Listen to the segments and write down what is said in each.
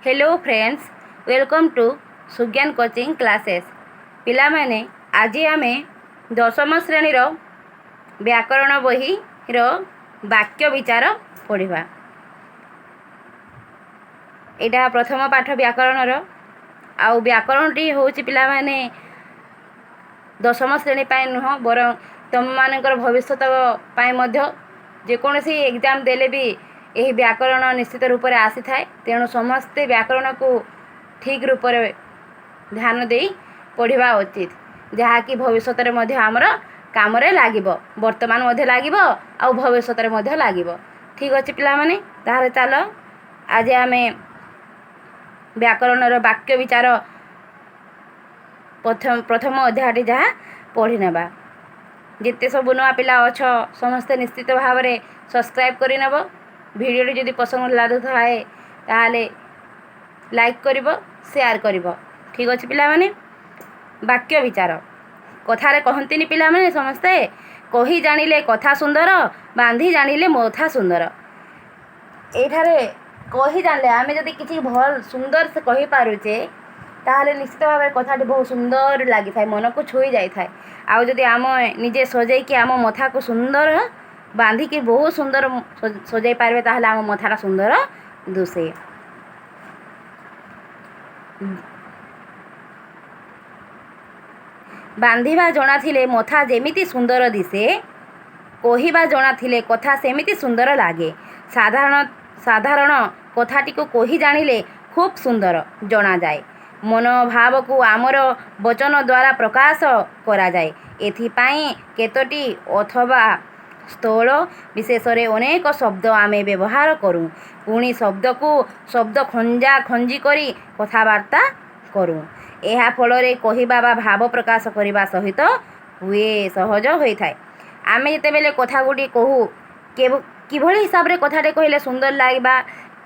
Hello friends, welcome to Sugyan coaching classes. ପିଲାମାନେ, ଆଜି ଆମେ ଦଶମ ଶ୍ରେଣୀର ବ୍ୟାକରଣ ବହିର ବାକ୍ୟ ବିଚାର ପଢ଼ିବା। ଏଇଟା ପ୍ରଥମ ପାଠ ବ୍ୟାକରଣର। ଆଉ ବ୍ୟାକରଣଟି ହେଉଛି, ପିଲାମାନେ, ଦଶମ ଶ୍ରେଣୀ ପାଇଁ ନୁହଁ, ବରଂ ତୁମମାନଙ୍କର ଭବିଷ୍ୟତ ପାଇଁ ମଧ୍ୟ। ଯେକୌଣସି ଏକ୍ଜାମ୍ ଦେଲେ ବି ଏହି ବ୍ୟାକରଣ ନିଶ୍ଚିତ ରୂପରେ ଆସିଥାଏ। ତେଣୁ ସମସ୍ତେ ବ୍ୟାକରଣକୁ ଠିକ୍ ରୂପରେ ଧ୍ୟାନ ଦେଇ ପଢ଼ିବା ଉଚିତ, ଯାହାକି ଭବିଷ୍ୟତରେ ମଧ୍ୟ ଆମର କାମରେ ଲାଗିବ। ବର୍ତ୍ତମାନ ମଧ୍ୟ ଲାଗିବ ଆଉ ଭବିଷ୍ୟତରେ ମଧ୍ୟ ଲାଗିବ। ଠିକ୍ ଅଛି ପିଲାମାନେ, ତାହେଲେ ଚାଲ, ଆଜି ଆମେ ବ୍ୟାକରଣର ବାକ୍ୟ ବିଚାର ପ୍ରଥମ ଅଧ୍ୟାୟଟି ଯାହା ପଢ଼ି ନେବା। ଯେତେ ସବୁ ନୂଆ ପିଲା ଅଛ, ସମସ୍ତେ ନିଶ୍ଚିତ ଭାବରେ ସବସ୍କ୍ରାଇବ୍ କରିନେବ। ଭିଡ଼ିଓଟି ଯଦି ପସନ୍ଦ ଲାଗୁଥାଏ, ତାହେଲେ ଲାଇକ୍ କରିବ, ସେୟାର କରିବ। ଠିକ୍ ଅଛି ପିଲାମାନେ, ବାକ୍ୟ ବିଚାର। କଥାରେ କହନ୍ତିନି ପିଲାମାନେ ସମସ୍ତେ, କହି ଜାଣିଲେ କଥା ସୁନ୍ଦର, ବାନ୍ଧି ଜାଣିଲେ ମଥା ସୁନ୍ଦର। ଏଇଠାରେ କହି ଜାଣିଲେ, ଆମେ ଯଦି କିଛି ଭଲ ସୁନ୍ଦର ସେ କହିପାରୁଛେ, ତାହେଲେ ନିଶ୍ଚିତ ଭାବରେ କଥାଟି ବହୁତ ସୁନ୍ଦର ଲାଗିଥାଏ, ମନକୁ ଛୁଇଁ ଯାଇଥାଏ। ଆଉ ଯଦି ଆମ ନିଜେ ସଜେଇକି ଆମ ମଥାକୁ ସୁନ୍ଦର ବାନ୍ଧିକି ବହୁତ ସୁନ୍ଦର ସଜେଇ ପାରିବେ, ତାହେଲେ ଆମ ମଥାଟା ସୁନ୍ଦର ଦୁଶେ। ବାନ୍ଧିବା ଜଣାଥିଲେ ମଥା ଯେମିତି ସୁନ୍ଦର ଦିଶେ, କହିବା ଜଣାଥିଲେ କଥା ସେମିତି ସୁନ୍ଦର ଲାଗେ। ସାଧାରଣ ସାଧାରଣ କଥାଟିକୁ କହି ଜାଣିଲେ ଖୁବ୍ ସୁନ୍ଦର ଜଣାଯାଏ। ମନୋଭାବକୁ ଆମର ବଚନ ଦ୍ୱାରା ପ୍ରକାଶ କରାଯାଏ। ଏଥିପାଇଁ କେତୋଟି ଅଥବା ସ୍ଥଳ ବିଶେଷରେ ଅନେକ ଶବ୍ଦ ଆମେ ବ୍ୟବହାର କରୁ। ପୁଣି ଶବ୍ଦକୁ ଶବ୍ଦ ଖଞ୍ଜା ଖଞ୍ଜି କରି କଥାବାର୍ତ୍ତା କରୁ। ଏହା ଫଳରେ କହିବା ବା ଭାବ ପ୍ରକାଶ କରିବା ସହିତ ହୁଏ, ସହଜ ହୋଇଥାଏ। ଆମେ ଯେତେବେଳେ କଥା ଗୁଡ଼ିଏ କହୁ, କିଭଳି ହିସାବରେ କଥାଟେ କହିଲେ ସୁନ୍ଦର ଲାଗିବା,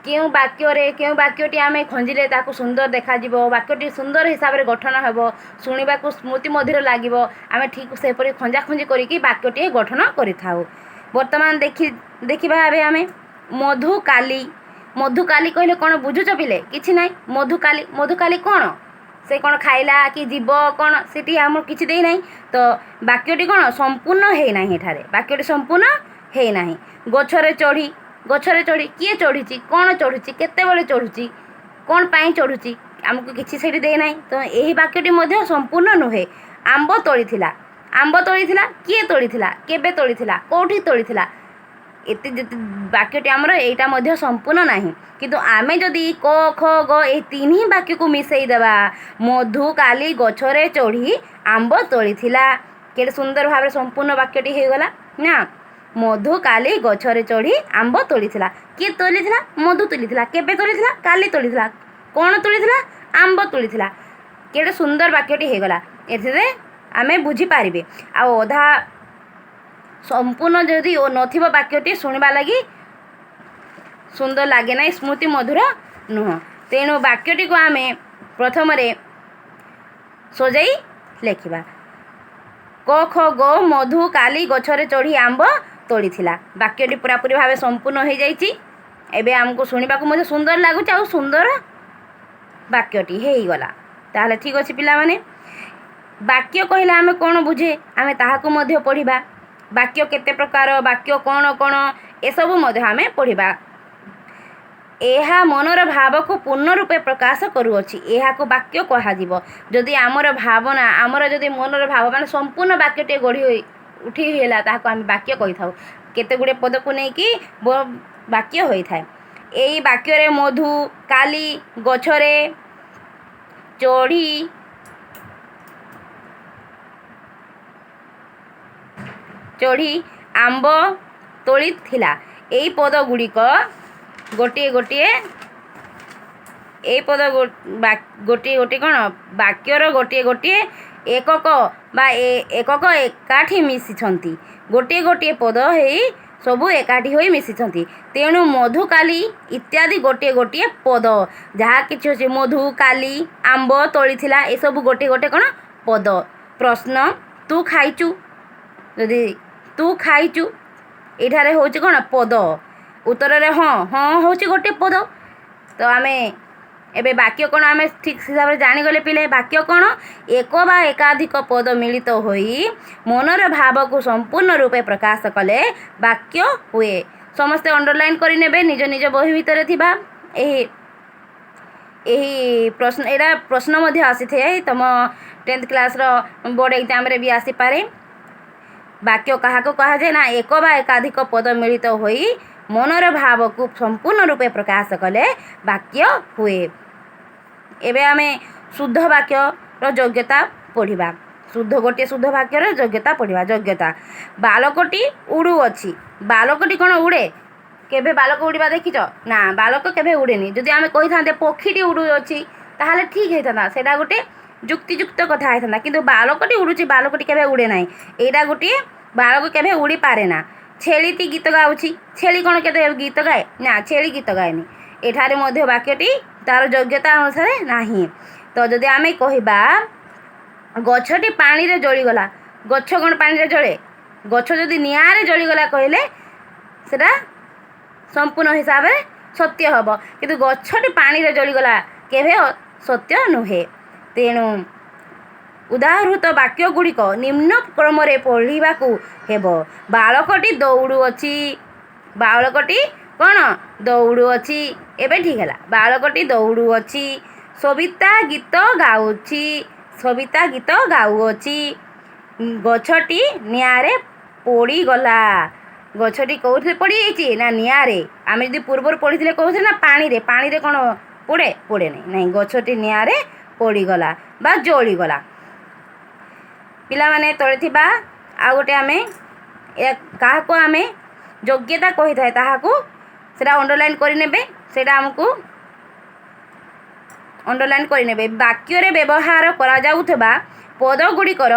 କେଉଁ ବାକ୍ୟରେ କେଉଁ ବାକ୍ୟଟି ଆମେ ଖଞ୍ଜିଲେ ତାକୁ ସୁନ୍ଦର ଦେଖାଯିବ, ବାକ୍ୟଟି ସୁନ୍ଦର ହିସାବରେ ଗଠନ ହେବ, ଶୁଣିବାକୁ ସ୍ମୃତି ମଧୁର ଲାଗିବ, ଆମେ ଠିକ୍ ସେପରି ଖଞ୍ଜା ଖଞ୍ଜି କରିକି ବାକ୍ୟଟିଏ ଗଠନ କରିଥାଉ। ବର୍ତ୍ତମାନ ଦେଖିବା ଏବେ ଆମେ ମଧୁ କାଲି। ମଧୁ କାଲି କହିଲେ କ'ଣ ବୁଝୁଛ ପିଲେ? କିଛି ନାହିଁ। ମଧୁ କାଲି, ମଧୁ କାଲି କ'ଣ? ସେ କ'ଣ ଖାଇଲା କି ଯିବ କ'ଣ? ସେଠି ଆମର କିଛି ଦେଇନାହିଁ। ତ ବାକ୍ୟଟି କ'ଣ ସମ୍ପୂର୍ଣ୍ଣ ହେଇନାହିଁ। ଏଠାରେ ବାକ୍ୟଟି ସମ୍ପୂର୍ଣ୍ଣ ହେଇନାହିଁ। ଗଛରେ ଚଢ଼ି, ଗଛରେ ଚଢ଼ି, କିଏ ଚଢ଼ିଛି, କ'ଣ ଚଢ଼ୁଛି, କେତେବେଳେ ଚଢ଼ୁଛି, କ'ଣ ପାଇଁ ଚଢ଼ୁଛି, ଆମକୁ କିଛି ସେଇଠି ଦେଇନାହିଁ। ତ ଏହି ବାକ୍ୟଟି ମଧ୍ୟ ସମ୍ପୂର୍ଣ୍ଣ ନୁହେଁ। ଆମ୍ବ ତୋଳିଥିଲା, ଆମ୍ବ ତୋଳିଥିଲା, କିଏ ତୋଳିଥିଲା, କେବେ ତୋଳିଥିଲା, କେଉଁଠି ତୋଳିଥିଲା, ଏତେ ଯେତେ ବାକ୍ୟଟି ଆମର ଏଇଟା ମଧ୍ୟ ସମ୍ପୂର୍ଣ୍ଣ ନାହିଁ। କିନ୍ତୁ ଆମେ ଯଦି କ, ଖ, ଗ ଏଇ ତିନି ବାକ୍ୟକୁ ମିଶାଇ ଦେବା, ମଧୁ କାଲି ଗଛରେ ଚଢ଼ି ଆମ୍ବ ତୋଳିଥିଲା, କେଡ଼େ ସୁନ୍ଦର ଭାବରେ ସମ୍ପୂର୍ଣ୍ଣ ବାକ୍ୟଟି ହେଇଗଲା ନା? ମଧୁ କାଲି ଗଛରେ ଚଢ଼ି ଆମ୍ବ ତୋଳିଥିଲା। କିଏ ତୋଳିଥିଲା? ମଧୁ ତୋଳିଥିଲା। କେବେ ତୋଳିଥିଲା? କାଲି ତୋଳିଥିଲା। କ'ଣ ତୋଳିଥିଲା? ଆମ୍ବ ତୋଳିଥିଲା। କେଡ଼େ ସୁନ୍ଦର ବାକ୍ୟଟି ହେଇଗଲା। ଏଥିରେ ଆମେ ବୁଝିପାରିବେ। ଆଉ ଅଧା ସମ୍ପୂର୍ଣ୍ଣ ଯଦି ନଥିବ, ବାକ୍ୟଟି ଶୁଣିବା ଲାଗି ସୁନ୍ଦର ଲାଗେ ନାହିଁ, ସ୍ମୃତି ମଧୁର ନୁହଁ। ତେଣୁ ବାକ୍ୟଟିକୁ ଆମେ ପ୍ରଥମରେ ସଜାଇ ଲେଖିବା। କ, ଖ, ଗ, ମଧୁ କାଲି ଗଛରେ ଚଢ଼ି ଆମ୍ବ ତୋଳିଥିଲା। ବାକ୍ୟଟି ପୁରାପୁରି ଭାବେ ସମ୍ପୂର୍ଣ୍ଣ ହୋଇଯାଇଛି। ଏବେ ଆମକୁ ଶୁଣିବାକୁ ମଧ୍ୟ ସୁନ୍ଦର ଲାଗୁଛି ଆଉ ସୁନ୍ଦର ବାକ୍ୟଟି ହେଇଗଲା। ତାହେଲେ ଠିକ୍ ଅଛି ପିଲାମାନେ, ବାକ୍ୟ କହିଲେ ଆମେ କ'ଣ ବୁଝେ, ଆମେ ତାହାକୁ ମଧ୍ୟ ପଢ଼ିବା। ବାକ୍ୟ କେତେ ପ୍ରକାର, ବାକ୍ୟ କ'ଣ କ'ଣ, ଏସବୁ ମଧ୍ୟ ଆମେ ପଢ଼ିବା। ଏହା ମନର ଭାବକୁ ପୂର୍ଣ୍ଣ ରୂପେ ପ୍ରକାଶ କରୁଅଛି, ଏହାକୁ ବାକ୍ୟ କୁହାଯିବ। ଯଦି ଆମର ଭାବନା, ଆମର ଯଦି ମନର ଭାବ ମାନେ ସମ୍ପୂର୍ଣ୍ଣ ବାକ୍ୟଟିଏ ଗଢ଼ି ହୋଇ ଉଠି ହେଲା, ତାହାକୁ ଆମେ ବାକ୍ୟ କହିଥାଉ। କେତେ ଗୁଡ଼ିଏ ପଦକୁ ନେଇକି ବାକ୍ୟ ହୋଇଥାଏ। ଏଇ ବାକ୍ୟରେ ମଧୁ କାଲି ଗଛରେ ଚଢ଼ି ଚଢ଼ି ଆମ୍ବ ତୋଳିଥିଲା, ଏଇ ପଦ ଗୁଡ଼ିକ ଗୋଟିଏ ଗୋଟିଏ, ଏଇ ପଦ ଗୋଟିଏ ଗୋଟିଏ କ'ଣ, ବାକ୍ୟର ଗୋଟିଏ ଗୋଟିଏ ଏକକ ବା ଏକକ ଏକାଠି ମିଶିଛନ୍ତି। ଗୋଟିଏ ଗୋଟିଏ ପଦ ହେଇ ସବୁ ଏକାଠି ହୋଇ ମିଶିଛନ୍ତି। ତେଣୁ ମଧୁ କାଲି ଇତ୍ୟାଦି ଗୋଟିଏ ଗୋଟିଏ ପଦ। ଯାହା କିଛି ଅଛି, ମଧୁ କାଲି ଆମ୍ବ ତୋଳିଥିଲା, ଏସବୁ ଗୋଟିଏ ଗୋଟିଏ କ'ଣ? ପଦ। ପ୍ରଶ୍ନ, ତୁ ଖାଇଛୁ? ଯଦି ତୁ ଖାଇଛୁ, ଏଇଠାରେ ହେଉଛି କ'ଣ? ପଦ। ଉତ୍ତରରେ ହଁ, ହଁ ହେଉଛି ଗୋଟିଏ ପଦ। ତ ଆମେ ଏବେ ବାକ୍ୟ କ'ଣ ଆମେ ଠିକ୍ ହିସାବରେ ଜାଣିଗଲେ ପିଲେ। ବାକ୍ୟ କ'ଣ? ଏକ ବା ଏକାଧିକ ପଦ ମିଳିତ ହୋଇ ମନର ଭାବକୁ ସମ୍ପୂର୍ଣ୍ଣ ରୂପେ ପ୍ରକାଶ କଲେ ବାକ୍ୟ ହୁଏ। ସମସ୍ତେ ଅଣ୍ଡରଲାଇନ୍ କରିନେବେ ନିଜ ନିଜ ବହି ଭିତରେ ଥିବା ଏହି ଏହି ପ୍ରଶ୍ନ। ଏଇଟା ପ୍ରଶ୍ନ ମଧ୍ୟ ଆସିଥାଏ, ତୁମ 10th କ୍ଲାସ୍ର ବୋର୍ଡ଼ ଏକ୍ଜାମ୍ରେ ବି ଆସିପାରେ। ବାକ୍ୟ କାହାକୁ କୁହାଯାଏ ନା, ଏକ ବା ଏକାଧିକ ପଦ ମିଳିତ ହୋଇ ମନର ଭାବକୁ ସମ୍ପୂର୍ଣ୍ଣ ରୂପେ ପ୍ରକାଶ କଲେ ବାକ୍ୟ ହୁଏ। ଏବେ ଆମେ ଶୁଦ୍ଧ ବାକ୍ୟର ଯୋଗ୍ୟତା ପଢ଼ିବା। ଗୋଟିଏ ଶୁଦ୍ଧ ବାକ୍ୟର ଯୋଗ୍ୟତା ପଢ଼ିବା। ଯୋଗ୍ୟତା: ବାଳକଟି ଉଡ଼ୁଅଛି। ବାଳକଟି କ'ଣ ଉଡ଼େ? କେବେ ବାଳକ ଉଡ଼ିବା ଦେଖିଛ ନା? ବାଳକ କେବେ ଉଡ଼େନି। ଯଦି ଆମେ କହିଥାନ୍ତେ ପକ୍ଷୀଟି ଉଡ଼ୁଅଛି, ତାହେଲେ ଠିକ୍ ହେଇଥାନ୍ତା, ସେଇଟା ଗୋଟେ ଯୁକ୍ତିଯୁକ୍ତ କଥା ହେଇଥାନ୍ତା। କିନ୍ତୁ ବାଳକଟି ଉଡ଼ୁଛି, ବାଳକଟି କେବେ ଉଡ଼େ ନାହିଁ। ଏଇଟା ଗୋଟିଏ, ବାଳକ କେବେ ଉଡ଼ିପାରେ ନା। ଛେଳିଟି ଗୀତ ଗାଉଛି। ଛେଳି କ'ଣ କେତେ ଗୀତ ଗାଏ ନା? ଛେଳି ଗୀତ ଗାଏନି। ଏଠାରେ ମଧ୍ୟ ବାକ୍ୟଟି ତାର ଯୋଗ୍ୟତା ଅନୁସାରେ ନାହିଁ। ତ ଯଦି ଆମେ କହିବା ଗଛଟି ପାଣିରେ ଜଳିଗଲା, ଗଛ କ'ଣ ପାଣିରେ ଜଳେ? ଗଛ ଯଦି ନିଆଁରେ ଜଳିଗଲା କହିଲେ ସେଟା ସମ୍ପୂର୍ଣ୍ଣ ହିସାବରେ ସତ୍ୟ ହେବ, କିନ୍ତୁ ଗଛଟି ପାଣିରେ ଜଳିଗଲା କେବେ ସତ୍ୟ ନୁହେଁ। ତେଣୁ ଉଦାହୃତ ବାକ୍ୟ ଗୁଡ଼ିକ ନିମ୍ନ କ୍ରମରେ ପଢ଼ିବାକୁ ହେବ। ବାଳକଟି ଦୌଡ଼ୁଅଛି। ବାଳକଟି କ'ଣ ଦୌଡ଼ୁଅଛି? ଏବେ ଠିକ୍ ହେଲା। ବାଳକଟି ଦୌଡ଼ୁଅଛି। ସବିତା ଗୀତ ଗାଉଛି। ସବିତା ଗୀତ ଗାଉଅଛି। ଗଛଟି ନିଆଁରେ ପୋଡ଼ିଗଲା। ଗଛଟି କେଉଁଥିରେ ପୋଡ଼ିଯାଇଛି ନା ନିଆଁରେ। ଆମେ ଯଦି ପୂର୍ବରୁ ପଢ଼ିଥିଲେ, କହୁଥିଲେ ନା ପାଣିରେ। ପାଣିରେ କ'ଣ ପୋଡ଼େ? ପୋଡ଼େନି। ନାଇଁ, ଗଛଟି ନିଆଁରେ ପୋଡ଼ିଗଲା ବା ଜଳିଗଲା। ପିଲାମାନେ, ତଳେ ଥିବା ଆଉ ଗୋଟେ ଆମେ କାହାକୁ ଆମେ ଯୋଗ୍ୟତା କହିଥାଏ, ତାହାକୁ ସେଟା ଅଣ୍ଡରଲାଇନ୍ କରିନେବେ। ସେଇଟା ଆମକୁ ଅଣ୍ଡରଲାଇନ୍ କରିନେବେ। ବାକ୍ୟରେ ବ୍ୟବହାର କରାଯାଉଥିବା ପଦ ଗୁଡ଼ିକର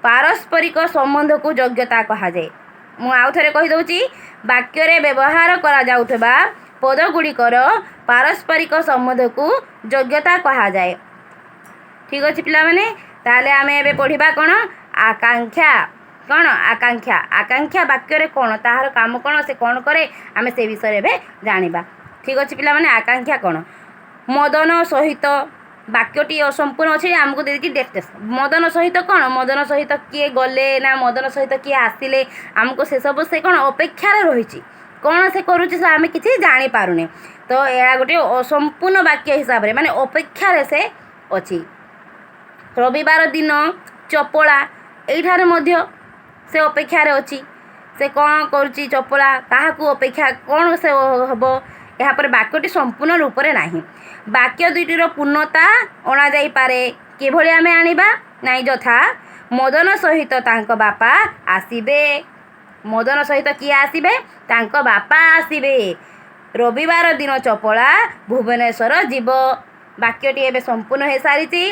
ପାରସ୍ପରିକ ସମ୍ବନ୍ଧକୁ ଯୋଗ୍ୟତା କୁହାଯାଏ। ମୁଁ ଆଉ ଥରେ କହିଦେଉଛି, ବାକ୍ୟରେ ବ୍ୟବହାର କରାଯାଉଥିବା ପଦ ଗୁଡ଼ିକର ପାରସ୍ପରିକ ସମ୍ବନ୍ଧକୁ ଯୋଗ୍ୟତା କୁହାଯାଏ। ଠିକ୍ ଅଛି ପିଲାମାନେ, ତାହେଲେ ଆମେ ଏବେ ପଢ଼ିବା କ'ଣ? ଆକାଂକ୍ଷା କ'ଣ? ଆକାଂକ୍ଷା। ଆକାଂକ୍ଷା ବାକ୍ୟରେ କ'ଣ, ତାହାର କାମ କ'ଣ, ସେ କ'ଣ କରେ, ଆମେ ସେ ବିଷୟରେ ଏବେ ଜାଣିବା। ଠିକ୍ ଅଛି ପିଲାମାନେ, ଆକାଂକ୍ଷା କ'ଣ? ମଦନ ସହିତ, ବାକ୍ୟଟି ଅସମ୍ପୂର୍ଣ୍ଣ ଅଛି, ଆମକୁ ଦେଇଛି ଡେସ୍ ଡେସ୍। ମଦନ ସହିତ କ'ଣ? ମଦନ ସହିତ କିଏ ଗଲେ ନା ମଦନ ସହିତ କିଏ ଆସିଲେ? ଆମକୁ ସେସବୁ, ସେ କ'ଣ ଅପେକ୍ଷାରେ ରହିଛି, କ'ଣ ସେ କରୁଛି, ସେ ଆମେ କିଛି ଜାଣିପାରୁନେ। ତ ଏହା ଗୋଟିଏ ଅସମ୍ପୂର୍ଣ୍ଣ ବାକ୍ୟ ହିସାବରେ, ମାନେ ଅପେକ୍ଷାରେ ସେ ଅଛି। ରବିବାର ଦିନ ଚପଳା, ଏଇଠାରେ ମଧ୍ୟ ସେ ଅପେକ୍ଷାରେ ଅଛି। ସେ କ'ଣ କରୁଛି ଚପଳା? କାହାକୁ ଅପେକ୍ଷା, କ'ଣ ସେ ହେବ? ଏହାପରେ ବାକ୍ୟଟି ସମ୍ପୂର୍ଣ୍ଣ ରୂପରେ ନାହିଁ। ବାକ୍ୟ ଦୁଇଟିର ପୂର୍ଣ୍ଣତା ଅଣାଯାଇପାରେ। କିଭଳି ଆମେ ଆଣିବା? ନାଇଁ, ଯଥା ମଦନ ସହିତ ତାଙ୍କ ବାପା ଆସିବେ। ମଦନ ସହିତ କିଏ ଆସିବେ? ତାଙ୍କ ବାପା ଆସିବେ। ରବିବାର ଦିନ ଚପଳା ଭୁବନେଶ୍ୱର ଯିବ। ବାକ୍ୟଟି ଏବେ ସମ୍ପୂର୍ଣ୍ଣ ହୋଇସାରିଛି।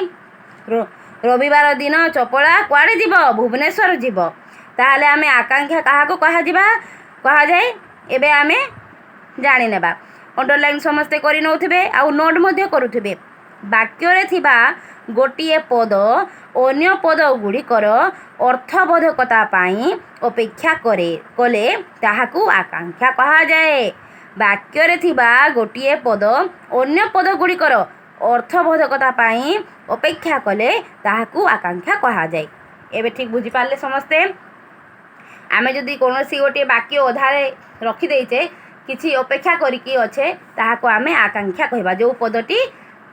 ରବିବାର ଦିନ ଚପଳା କୁଆଡ଼େ ଯିବ? ଭୁବନେଶ୍ୱର ଯିବ। ତାହେଲେ ଆମେ ଆକାଂକ୍ଷା କାହାକୁ କୁହାଯାଏ, ଏବେ ଆମେ ଜାଣିନେବା। ଅଣ୍ଡରଲାଇନ୍ ସମସ୍ତେ କରିନେଉଥିବେ ଆଉ ନୋଟ୍ ମଧ୍ୟ କରୁଥିବେ। ବାକ୍ୟରେ ଥିବା ଗୋଟିଏ ପଦ ଅନ୍ୟ ପଦ ଗୁଡ଼ିକର ଅର୍ଥବୋଧକତା ପାଇଁ ଅପେକ୍ଷା କଲେ ତାହାକୁ ଆକାଂକ୍ଷା କୁହାଯାଏ। ବାକ୍ୟରେ ଥିବା ଗୋଟିଏ ପଦ ଅନ୍ୟ ପଦ ଗୁଡ଼ିକର ଅର୍ଥବୋଧକତା ପାଇଁ ଅପେକ୍ଷା କଲେ ତାହାକୁ ଆକାଂକ୍ଷା କୁହାଯାଏ। ଏବେ ଠିକ୍ ବୁଝିପାରିଲେ ସମସ୍ତେ? ଆମେ ଯଦି କୌଣସି ଗୋଟିଏ ବାକ୍ୟ ଅଧାରେ ରଖିଦେଇଛେ, କିଛି ଅପେକ୍ଷା କରିକି ଅଛେ, ତାହାକୁ ଆମେ ଆକାଂକ୍ଷା କହିବା। ଯେଉଁ ପଦଟି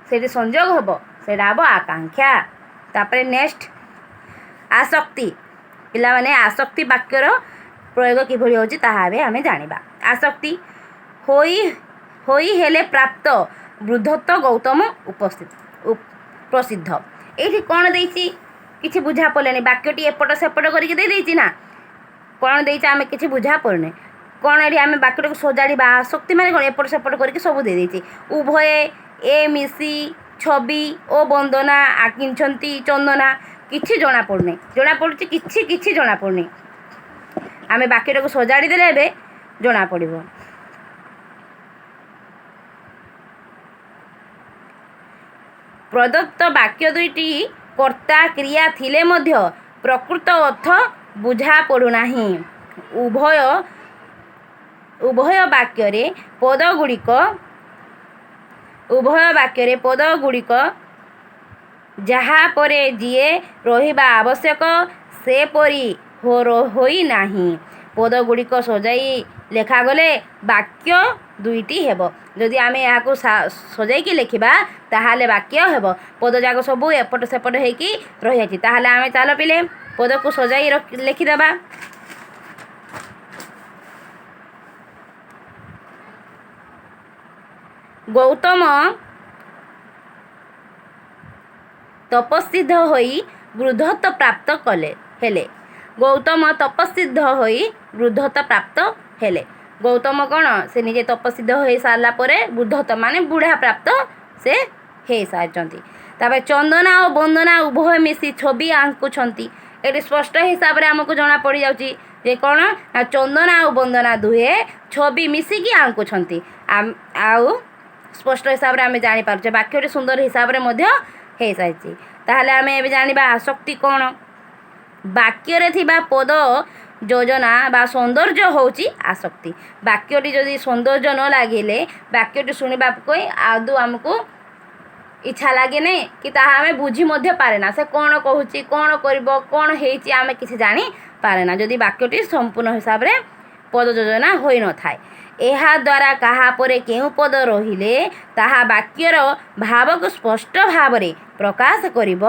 ସେଠି ସଂଯୋଗ ହେବ, ସେଇଟା ହେବ ଆକାଂକ୍ଷା। ତାପରେ ନେକ୍ସଟ ଆସକ୍ତି। ପିଲାମାନେ, ଆସକ୍ତି ବାକ୍ୟର ପ୍ରୟୋଗ କିଭଳି ହେଉଛି, ତାହା ଏବେ ଆମେ ଜାଣିବା। ଆସକ୍ତି: ହୋଇ ହୋଇ ହେଲେ ପ୍ରାପ୍ତ ବୃଦ୍ଧତ୍ୱ ଗୌତମ ଉପସ୍ଥିତ ପ୍ରସିଦ୍ଧ। ଏଇଠି କ'ଣ ଦେଇଛି କିଛି ବୁଝା ପଡ଼ିଲାନି। ବାକ୍ୟଟି ଏପଟ ସେପଟ କରିକି ଦେଇଦେଇଛି ନା କ'ଣ ଦେଇଛି, ଆମେ କିଛି ବୁଝା ପଡ଼ୁନି। କ'ଣ ଏଠି ଆମେ ବାକ୍ୟଟାକୁ ସଜାଡ଼ିବା? ଆସକ୍ତି ମାନେ କ'ଣ? ଏପଟ ସେପଟ କରିକି ସବୁ ଦେଇଦେଇଛି। ଉଭୟେ ଏ ମିଶି ଛବି ଓ ବନ୍ଦନା ଆଙ୍କିଛନ୍ତି ଚନ୍ଦନା। କିଛି ଜଣାପଡ଼ୁନି। ଜଣାପଡ଼ୁଛି କିଛି କିଛି ଜଣାପଡ଼ୁନି। ଆମେ ବାକ୍ୟଟାକୁ ସଜାଡ଼ି ଦେଲେ ଏବେ ଜଣାପଡ଼ିବ। ପ୍ରଦତ୍ତ ବାକ୍ୟ ଦୁଇଟି କର୍ତ୍ତା କ୍ରିୟା ଥିଲେ ମଧ୍ୟ ପ୍ରକୃତ ଅର୍ଥ ବୁଝା ପଡ଼ୁନାହିଁ। ଉଭୟ ବାକ୍ୟରେ ପଦଗୁଡ଼ିକ ଉଭୟ ବାକ୍ୟରେ ପଦ ଗୁଡ଼ିକ ଯାହା ପରେ ଯିଏ ରହିବା ଆବଶ୍ୟକ, ସେପରି ହୋଇନାହିଁ। ପଦ ଗୁଡ଼ିକ ସଜାଇ ଲେଖାଗଲେ ବାକ୍ୟ ଦୁଇଟି ହେବ। ଯଦି ଆମେ ଏହାକୁ ସଜାଇକି ଲେଖିବା, ତାହେଲେ ବାକ୍ୟ ହେବ। ପଦଯାକ ସବୁ ଏପଟ ସେପଟ ହେଇକି ରହିଯାଇଛି। ତାହେଲେ ଆମେ ଚାଲ ପିଲେ, ପଦକୁ ସଜାଇ ଲେଖିଦେବା। ଗୌତମ ତପସିଦ୍ଧ ହୋଇ ବୃଦ୍ଧତ୍ୱ ପ୍ରାପ୍ତ କଲେ ହେଲେ। ଗୌତମ ତପସିଦ୍ଧ ହୋଇ ବୃଦ୍ଧତ୍ୱ ପ୍ରାପ୍ତ ହେଲେ। ଗୌତମ କ'ଣ, ସେ ନିଜେ ତପସିଦ୍ଧ ହୋଇସାରିଲା ପରେ ବୃଦ୍ଧତ୍ୱ ମାନେ ବୁଢ଼ା ପ୍ରାପ୍ତ ସେ ହେଇସାରିଛନ୍ତି। ତାପରେ ଚନ୍ଦନା ଓ ବନ୍ଦନା ଉଭୟ ମିଶି ଛବି ଆଙ୍କୁଛନ୍ତି। ଏଠି ସ୍ପଷ୍ଟ ହିସାବରେ ଆମକୁ ଜଣା ପଡ଼ିଯାଉଛି ଯେ କ'ଣ ନା ଚନ୍ଦନା ଆଉ ବନ୍ଦନା ଦୁହେଁ ଛବି ମିଶିକି ଆଙ୍କୁଛନ୍ତି। ଆଉ ସ୍ପଷ୍ଟ ହିସାବରେ ଆମେ ଜାଣିପାରୁଛେ, ବାକ୍ୟଟି ସୁନ୍ଦର ହିସାବରେ ମଧ୍ୟ ହେଇସାରିଛି। ତାହେଲେ ଆମେ ଏବେ ଜାଣିବା ଆସକ୍ତି କ'ଣ। ବାକ୍ୟରେ ଥିବା ପଦ ଯୋଜନା ବା ସୌନ୍ଦର୍ଯ୍ୟ ହେଉଛି ଆସକ୍ତି। ବାକ୍ୟଟି ଯଦି ସୌନ୍ଦର୍ଯ୍ୟ ନ ଲାଗିଲେ, ବାକ୍ୟଟି ଶୁଣିବା ପାଇଁ ଆଦୌ ଆମକୁ ଇଚ୍ଛା ଲାଗେ ନାହିଁ କି ତାହା ଆମେ ବୁଝି ମଧ୍ୟ ପାରେନା। ସେ କ'ଣ କହୁଛି, କ'ଣ କରିବ, କ'ଣ ହେଇଛି, ଆମେ କିଛି ଜାଣିପାରେନା, ଯଦି ବାକ୍ୟଟି ସମ୍ପୂର୍ଣ୍ଣ ହିସାବରେ ପଦ ଯୋଜନା ହୋଇନଥାଏ। ଏହାଦ୍ୱାରା କାହା ପରେ କେଉଁ ପଦ ରହିଲେ ତାହା ବାକ୍ୟର ଭାବକୁ ସ୍ପଷ୍ଟ ଭାବରେ ପ୍ରକାଶ କରିବ,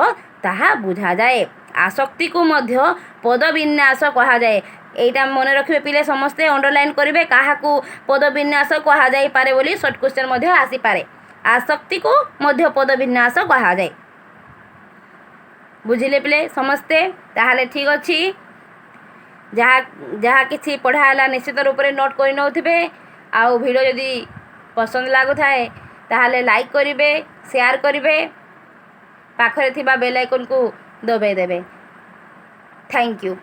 ତାହା ବୁଝାଯାଏ। ଆସକ୍ତିକୁ ମଧ୍ୟ ପଦବିନ୍ୟାସ କୁହାଯାଏ। ଏଇଟା ମନେ ରଖିବେ ପିଲେ, ସମସ୍ତେ ଅଣ୍ଡରଲାଇନ୍ କରିବେ, କାହାକୁ ପଦବିନ୍ୟାସ କୁହାଯାଇପାରେ ବୋଲି ସର୍ଟ କ୍ୱେଶ୍ଚନ୍ ମଧ୍ୟ ଆସିପାରେ। ଆସକ୍ତିକୁ ମଧ୍ୟ ପଦବିନ୍ୟାସ କୁହାଯାଏ। ବୁଝିଲେ ପିଲେ ସମସ୍ତେ? ତାହେଲେ ଠିକ୍ ଅଛି। ଯାହା ଯାହା କିଛି ପଢ଼ା ହେଲା, ନିଶ୍ଚିତ ରୂପରେ ନୋଟ୍ କରି ନେଉଥିବେ। ଆଉ ଭିଡ଼ିଓ ଯଦି ପସନ୍ଦ ଲାଗୁଥାଏ, ତାହେଲେ ଲାଇକ୍ କରିବେ, ସେୟାର କରିବେ, ପାଖରେ ଥିବା ବେଲ୍ ଆଇକନ୍କୁ ଦବାଇ ଦେବେ। Thank you.